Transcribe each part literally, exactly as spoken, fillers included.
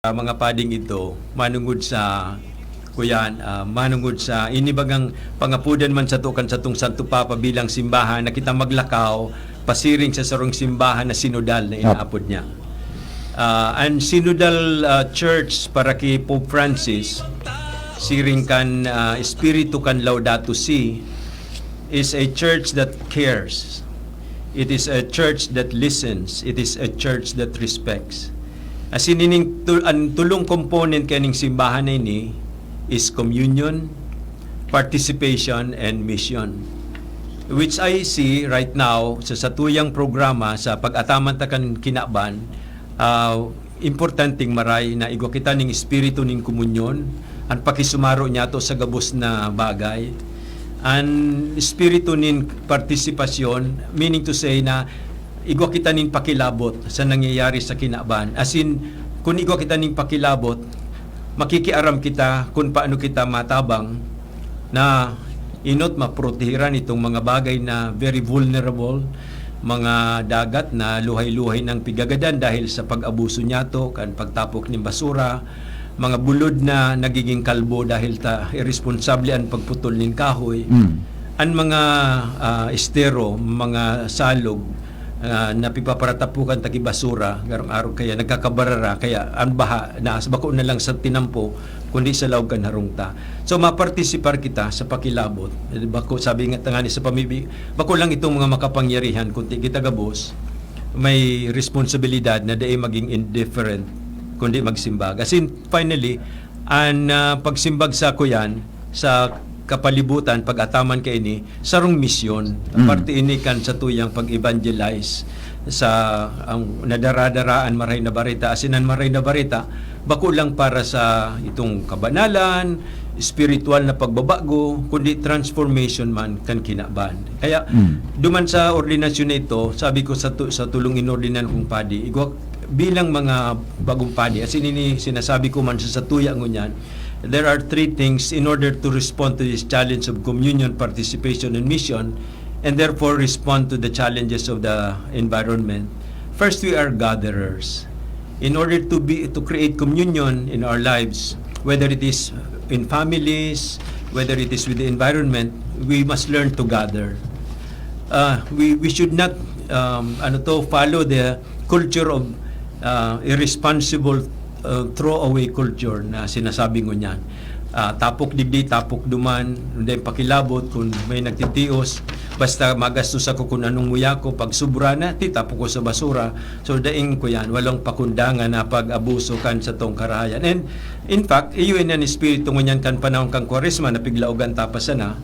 mga pading ito, manungod sa, kuyan, ah, manungod sa inibagang pangapodan man sato kan satong Santo Papa bilang simbahan na kita maglakaw pasiring sa sarong simbahan na sinodal na Apo. inaapod niya. Ah, an sinodal, ah, church para ki Pope Francis, siring kan, ah, espiritu kan Laudato Si, is a church that cares. It is a church that listens. It is a church that respects. Asin ining tu-, an tulong component kaning simbahan na ini is communion, participation, and mission. Which I see right now sa satuyang programa sa pag-ataman ta kan kinaban, ah, importanteng maray na igwa kita ning espiritu nin komunyon, an pakisumaro niyato sa gabos na bagay. An espiritu nin partisipasyon, meaning to say na igwa kita nin pakilabot sa nangyayari sa kinaban. As in, kun igwa kita nin pakilabot, makikiaram kita kun paano kita matabang na inot maprotehiran itong mga bagay na very vulnerable, mga dagat na luhay-luhay nang pigagadan dahil sa pag-abuso niyato, kan pagtapok nin basura, mga bulod na nagiging kalbo dahil ta iresponsable an pagputol nin kahoy, Mm. an mga, ah, estero, mga salog, ah, na pigpaparatapukan ta ki basura, garong arog kaya nagkakabarara, kaya an baha naas bako na lang sa tinampo, kundi sa laog kan harong ta. So, mapartisipar kita sa pakilabot. Eh, bako, sabi nga tangani sa pamibi, bako lang itong mga makapangyarihan, kundi kita gabos, may responsibilidad na dai maging indifferent, kundi magsimbag. As in, finally, an, ah, pagsimbag sa kuyan, sa kapalibutan, pag-ataman kaini, sarong misyon. Mm. Parte ini kan satuyang pag-evangelize sa ang nadaradaraan maray na bareta. Asin an maray na bareta, bako lang para sa itong kabanalan, espiritual na pagbabago, kundi transformation man kan kinaban. Kaya, Mm. duman sa ordinasyon na ito, sabi ko sa tu-, sa tulong inordinan kong padi, igwa, bilang mga bagong padi, asin ini sinasabi ko man sa satuya ngunyan, there are three things in order to respond to this challenge of communion, participation, and mission, and therefore respond to the challenges of the environment. First, we are gatherers. In order to be, to create communion in our lives, whether it is in families, whether it is with the environment, we must learn to gather. Uh, we, we should not, um, ano to, follow the culture of, uh, irresponsible, uh, throwaway culture na sinasabi ngunyan. Ah, tapok digdi, tapok duman, dai pakilabot kun may nagtitios. Basta magastos ako kun anong muya ko, pag sobra na, titapok ko sa basura. So, daing ko yan, walang pakundangan na pag-abuso kan satong karahayan. And, in fact, iyo yan an espiritu ngunyan kan panahon kan Kwaresma, na piglaogan ta pa sana,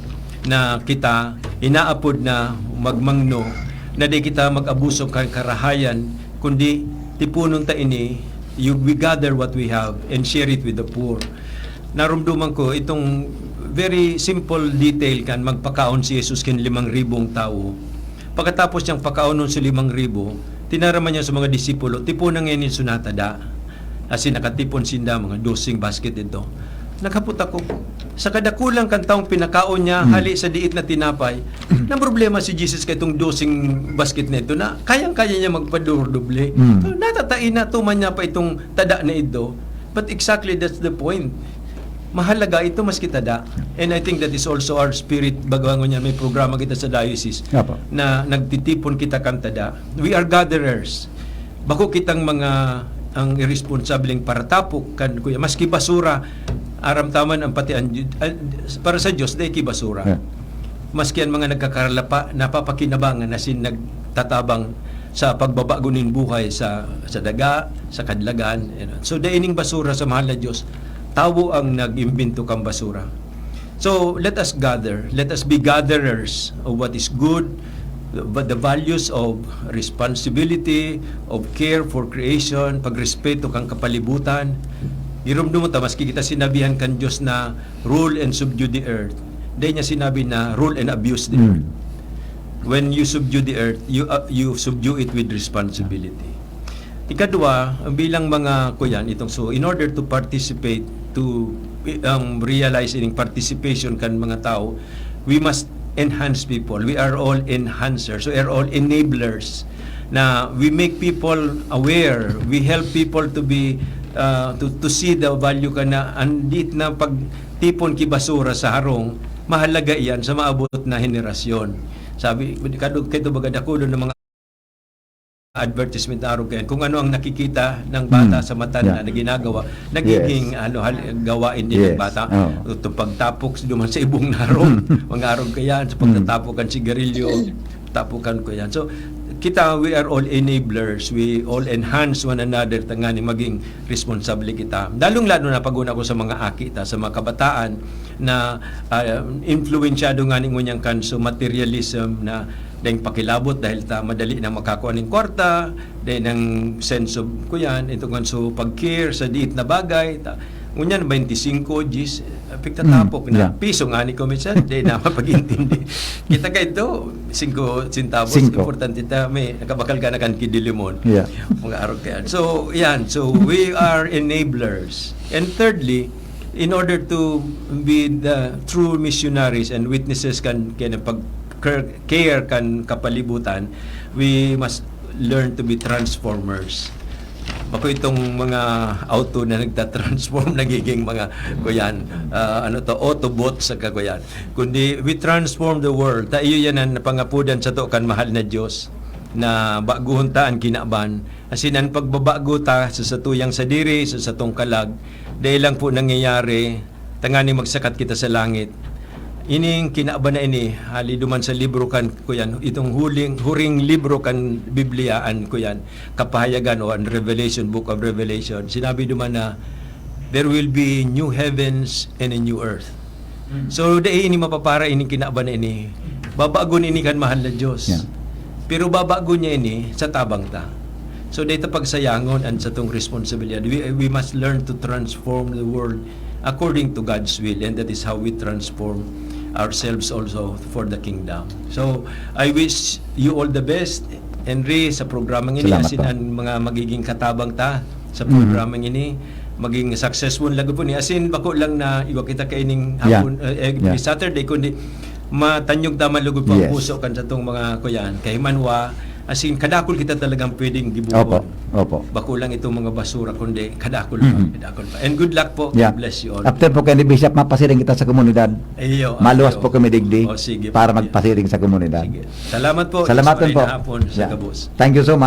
na kita inaapod na magmangno, na di kita mag-abuso kan karahayan, kundi tipunon ta ini, you, we gather what we have and share it with the poor. Narumduman ko itong very simple detail kan magpakaon si Jesus kin limang ribong tawo. Pagkatapos niyang pakaonon si limang ribo, tinaraman niya sa mga disipulo, "Tipona ngeni so natada." Asin nakatipon sinda, mga doseng basket idto. Naghapot ako, sa kadakulan kan taong pinakaon niya, Hmm. hali sa diit na tinapay, naproblema si Jesus kaitong doseng basket na ito na kayang-kaya niya magpadurdoble. Hmm. So, natatai na, tuman niya pa itong tada na ito. But exactly, that's the point. Mahalaga ito maski tada. And I think that is also our spirit. Bago ngunyan, may programa kita sa diocese Apo. na nagtitipon kita kan tada. We are gatherers. Bako kitang mga ang irresponsableng paratapok kan kuya. Maski basura, aram ta man ang pati ang Ju-, ah, para sa Diyos, dai ki basura. Yeah. Maski ang mga nagkakaralapa, napapakinabangan asin nagtatabang sa pagbabago nin buhay sa, sa daga, sa kadlagan, you know. So, dai ning basura sa mahal na Diyos. Tawo ang nag-imbento kan basura. So, let us gather. Let us be gatherers of what is good, but the values of responsibility, of care for creation, pagrespeto kan kapalibutan. Giromdom mo ta, maski kita sinabihan kan Diyos na, "Rule and subdue the earth." Dai niya sinabi na, "Rule and abuse the Mm. earth." When you subdue the earth, you, uh, you subdue it with responsibility. Ikadwa, bilang mga kuyan, itong, so, in order to participate, to, um, realize ining participation kan mga tao, we must enhance people. We are all enhancers. We are all enablers. na we make people aware, we help people to be, uh, to, to see the value ka na andit na pagtipon ki basura sa harong, mahalaga iyan sa maabot na henerasyon. Sabi, kado, kaya baga dakulon ng mga advertisement na arog kayan, kung ano ang nakikita ng bata Mm. sa mata Yeah. na, na ginagawa, nagiging Yes. ano, hal- gawain din ng Yes. bata. Oo. Itong pagtapok doon sa ibong narong, mga arog kayan, sa Mm. pagtatapok kan sigarilyo, tapok kan kayan. So, kita, we are all enablers, we all enhance one another, tanganing maging responsable kita. Lalong-lalo na pag-una ko sa mga aki ta, sa mga kabataan na, ah, influensyado nga ning unyang kan so materialism na dahil pakilabot dahil ta madali na makakua ning kwarta, dahil ang sense of, kuyan, ito kan so pag-care sa diit na bagay, ta, ngunyan, twenty-five, diyes, ah, pigtatapok Mm, na. yeah. Piso nga ni ko minsan, di na mapag-intindi. Kita ka ito, singko centavos, Singko. Importante ta, may nakabakal ka na kan kidilimon. Yeah. Mga arog kayan. So, yan. So, we are enablers. And thirdly, in order to be the true missionaries and witnesses kan, kan pag-care kan kapalibutan, we must learn to be transformers. Bako itong mga auto na nagtatransform, nagiging mga, kuyan, ah, ano to, Autobot sa kakuyan. Kundi, we transform the world. Ta iyo yan ang pangapudan sato kan mahal na Diyos, na baguhon ta an kinaban. Asin an pagbabago ta sa satuyang sadiri, sa satong kalag, dai lang po nangyayari tanganing magsakat kita sa langit. Ining kinaban na ini, hali duman sa libro kan, kuyan, itong huling, huring libro kan Biblia, an, kuyan, Kapahayagan o an Revelation, Book of Revelation. Sinabi duman na, "There will be new heavens and a new earth." So, dai ini mapapara ining kinaban na ini. Babagon ini kan mahal na Diyos. Yeah. Pero babagon niya ini sa tabang ta. So, dai ta pagsayangon an satong responsibilidad. We, we must learn to transform the world according to God's will, and that is how we transform ourselves also for the kingdom. So, I wish you all the best, Henry, sa programang ini. Salamat Asin po. Ang mga magiging katabang ta sa Mhm. programang ini, maging successful lagi po ni. Asin, bako lang na iwa kita kaining Yeah. hapon, eh, every Yeah. Saturday, kundi matanyog ta man lugod po ang Yes. puso kan satong mga kuyan, kahimanwa, asin kadakul kita talagang pwedeng gibohon. Opo, opo. Bako lang itong mga basura, kundi kadakul pa, Mhm. kadakul pa. And good luck po. Yeah. God bless you all. After po kayo ni Bishop, mapasiring kita sa komunidad. Iyo, Maluwas iyo. po kami digdi Oh, sige po. para magpasiring sa komunidad. Sige. Salamat po. Salamat Maray po. Na hapon sa Yeah. gabos. Thank you so much.